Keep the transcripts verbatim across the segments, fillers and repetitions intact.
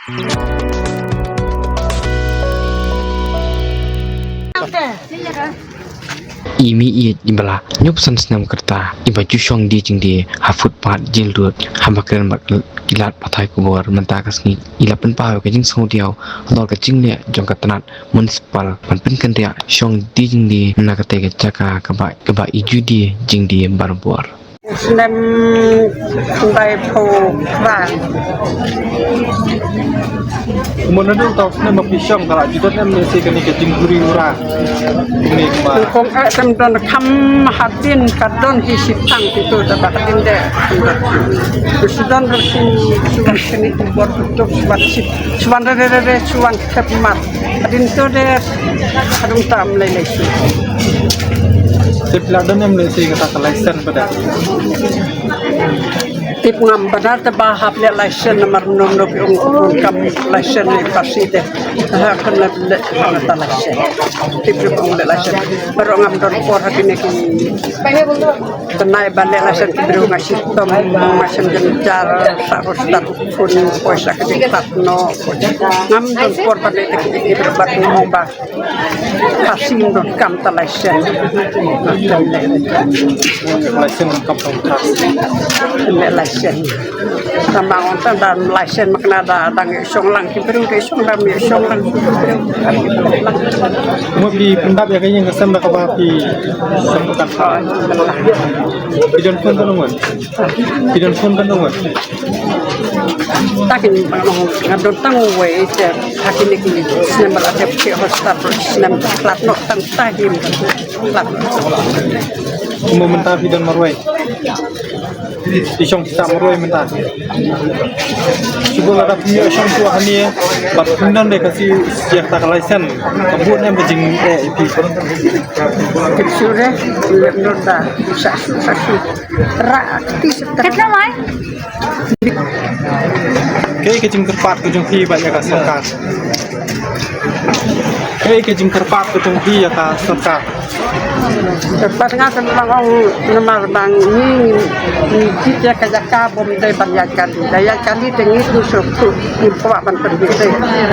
I mei i ba la hynñiewphew san snem ka rta, i ba ju shong die jingdie ha footpath Jail Road, haba kren bad ki lad pathai khubor mynta ka sngi, i la pynpaw ïa ka jingsngewdiaw halor ka jingleh jong ka tnat municipal ban pynkynriah shong die jingdie na katei ka jaka kaba, kaba i ju die jingdie barabor. Snem khyndai phew phra. Kumno naduh tang snem ba phi shong ka la ju don em ne se kane ka jingkuri ura? Kane kumba. Kong ka tem don kham hadien ka don hi shi tang ki to da ba ka din de. Shi don ro shi shi wan kani tu bor tu tu shi wan shi shi wan re re re re shi wan thep mat. Hadien to de hadung tam lei lei shi. Tip la don em lei shi kata ka license ba da. Tip ngam badar te ba hap leh license namar nom nom ong ong kam license ni pasi te. Ha kan leh leh ta license. Tip tip ong leh license. Baroh ngam don por ha kine ki. Tenai ba leh license ki briew nga shitom nga shem jynjar sa ko start phone poisa ki tat no. Ngam don por ba leh ki briew ba ngam ba. Hasim don kam ta license. License kam ta. License. Tama on ta dan license makna da dang shong lang ki briew de shong lang mi shong lang. Mo phi pyndap ïa ka ïing ka sem da kaba phi sem ka. Phi don phone ka nong. Phi don phone ka nong. Ta kine ba long nga don tang wei te ha kine ki snem ba la dep ki hospital snem khlad noh tang ta hi khlad. Kumno mynta phi don marwei? I shong pisa marwei mynta. Shuwa lada phi ïoh shong shuwa hangne bad phi don de ka si ïa kata ka license ka bun em ka jing eh phi. Sure, sure, nota, sa su, sa su. Ra, ti sa. Kaei ka jingkyrpad ka jong phi bad ïa ka sorkar? Kaei ka jingkyrpad ka jong phi ïa ka sorkar? Kyrpad nga ka long ong namar ba ngi ngi jied ïa ka jaka bym dei ban ïaid kali. Da ïaid kali te ngi tu suk tu ngi kwah ban pynbieit.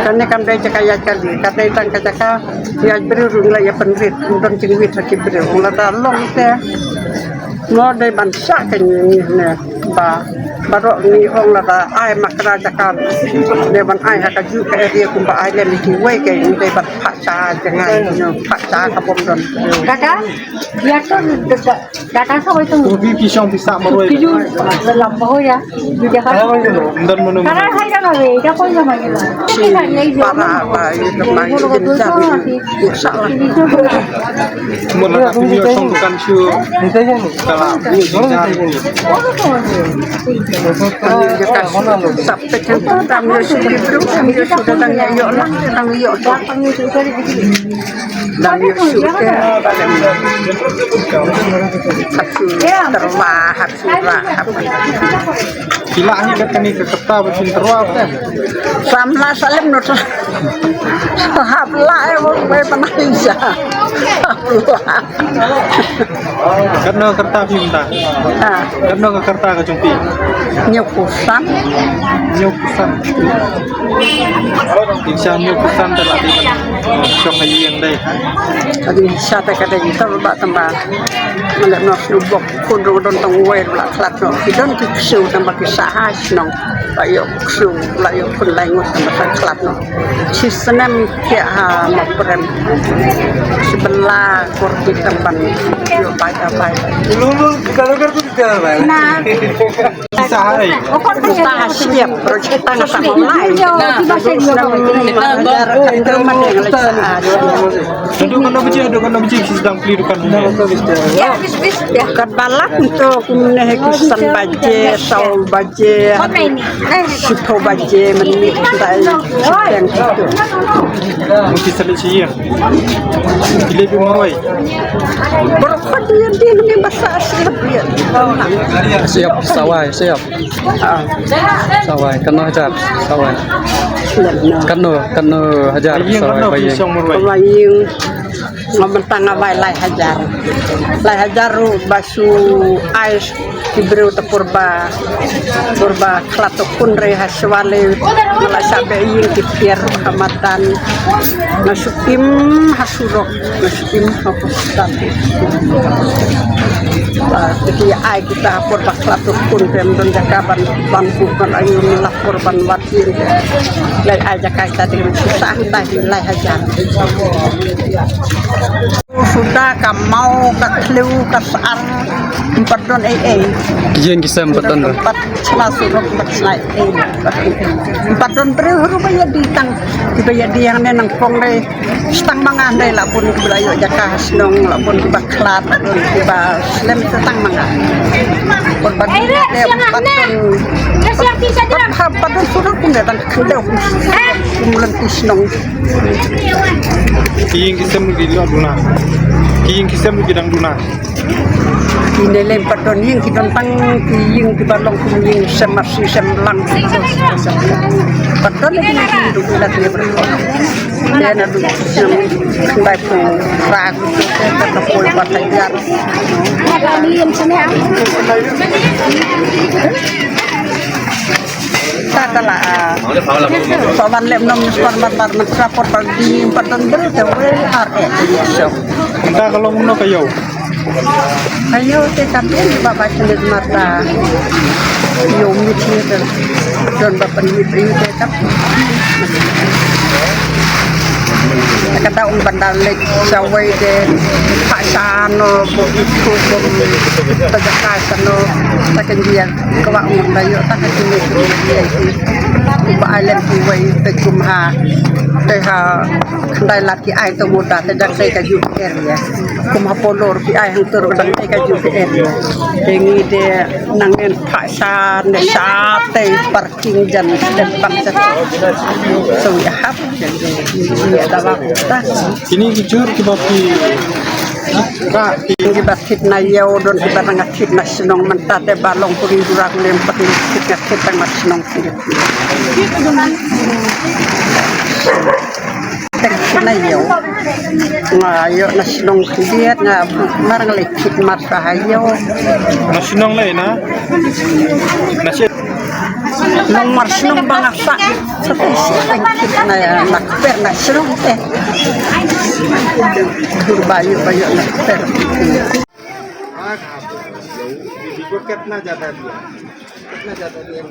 Kane kam dei jaka ïaid kali, ka dei tang ka jaka ïaid briew ruh ngi la ïa pynbieit, don jingbieit ha ki briew. Lada long te Mo dei ban shah ka ngi ngi ne ba baroh ngi ong lada ai makra jaka dei ban ai ha ka ju ka area kumba ai lem ki wei ka ngi dei ban phah sha jngai ngi phah sha ka bom don. Kaka, ya to kaka sa wei to. Ko phi phi shong phi sah marwei. Phi ju lam ba ho ya. Ju jaka. Don mano. Kara hai jaka wei, jaka wei jaka wei. Para ba yu kemai yu jaka. Mun la ka phi ïoh shong dukan shu ka la bu jynjar. Sap peit kan tam ïoh shu ki briew tam ïoh shu dang ïoh lang dang ïoh dang ïoh shu ke. Hap shu terwa hap shu ra hap. Ki lah hi kat kane ka kata ba shin terwa te. Samla salim no. Hap la eh wong bai panai ja. Hap la. Katno ka rta phi mynta? Ha. Katno ka rta ka jong phi? Hynñiewphew san. Hynñiewphew san. Ïa sha hynñiewphew san te la phi shong ha ïing dei. Ka dei sha te ka dei tor ba tamba. Mane no shu bok khun ruh don tang wei ruh la khlad noh. Ki don ki ksew tang ba ki sah ha shnong. La ïoh ksew la ïoh khun lai ngut tang ba khlad noh. Shi snem ki ha ma prem. Shi bela kur ki tang ban ïoh bai ta bai. Lu lu kalau kar tu kita bai. Na. Sahai. Sahai siap, projek tanah sama lai. Snem hajar kali termat yang lagi sahai. Duduk kena biji, duduk kena biji, sedang beli dukan. Ya, bis bis ya. Kat balat untuk kumne ki san baje, saw baje, shiphew baje, menit tai yang itu. Mesti sedang sih ya. Pilih pun maroi. Berapa dia dia ni masa siap dia. Siap sawai, siap. Sawai, kano hajar, sawai. Kano, kano hajar, sawai baying. Baying. Nga mynta nga bai lai hajar. Lai hajar ruh ba shu ai ki briew te por ba, por ba khlad u khun re ha shwa le. Nga la shah beh ïing ki tiar ha madan. Nga shu im ha surok, nga shu im ha hospital. Ba te ki ai kita ha por ba khlad u khun te ym don jaka ban, ban buh ban ayu, la por ban wad ïing. Lai ai jaka kita te shisha hangta hi lai hajar. Suda ka maw, ka khliew, ka sar, ym pat don ei ei. Ki ïing ki sem ym pat don. Ym pat shna surok, ym pat shna ei ei. Ym pat don briew ruh ba ïadie tang. Kiba ïadie hangne nyngkong dei shi tang ma nga, dei la bun kiba la ïoh jaka ha shnong, la bun kiba khlad, la bun kiba slem, shi tang ma nga. Bun ba dei ym pat don. Ym pat don surok, kum dei tang khyndew kum lynti shnong. Ki ïing ki sem ki la duna. Ki ïing ki sem ki dang duna. Kine lem pat don ïing, ki don tang ki ïing kiba long kum ïing sem masi sem lang. Pat don ïing ki duk ilat ne berko. Ne na duk sem bai pu rak ka poi pat hajar. Ta ta la, ah. Sa wan lem nom spar bar bar man sa por bar di pat don ber te we ar e. So. Ta ka long no ka ïew. Ayo te tap ïa ba ba chine mata. Ïew mit ni te. Don ba pan mit ni te tap. Ka dau ban da lek sa wei de. Pha sa no bo itu bo. Ta ka sa no. Ta ka dia. Ka ba um da ïoh ta ka chine. Ba ai lek tu wei te kum ha. Te ha. Khyndai lad ki ai to mut te dang tei ka ju area. Kum ha Polor ki ai hangto ruh dang tei ka ju area. Te ngi de nang nen pha sa ne sa tei parking jan step bang sa. So ya hap. Ya da ba ta. Kine ki jhur kiba phi ka ki ba thit na ïew, don kiba dang thit na shnong, mynta te ba long puri durak lem pat thit na thit tang na shnong. Tang na ïew. Nga ïoh na shnong khyndiat, nga mar nga leit khit mar sa ha ïew. Na shnong lei na? Na shi- Nong mar shnong ba nga sah. Sa te shi tang khit na ïa na kper na shnong te. Dur ba ïoh ba ïoh na kper. कितना ज्यादा दिया? कितना ज्यादा दिया?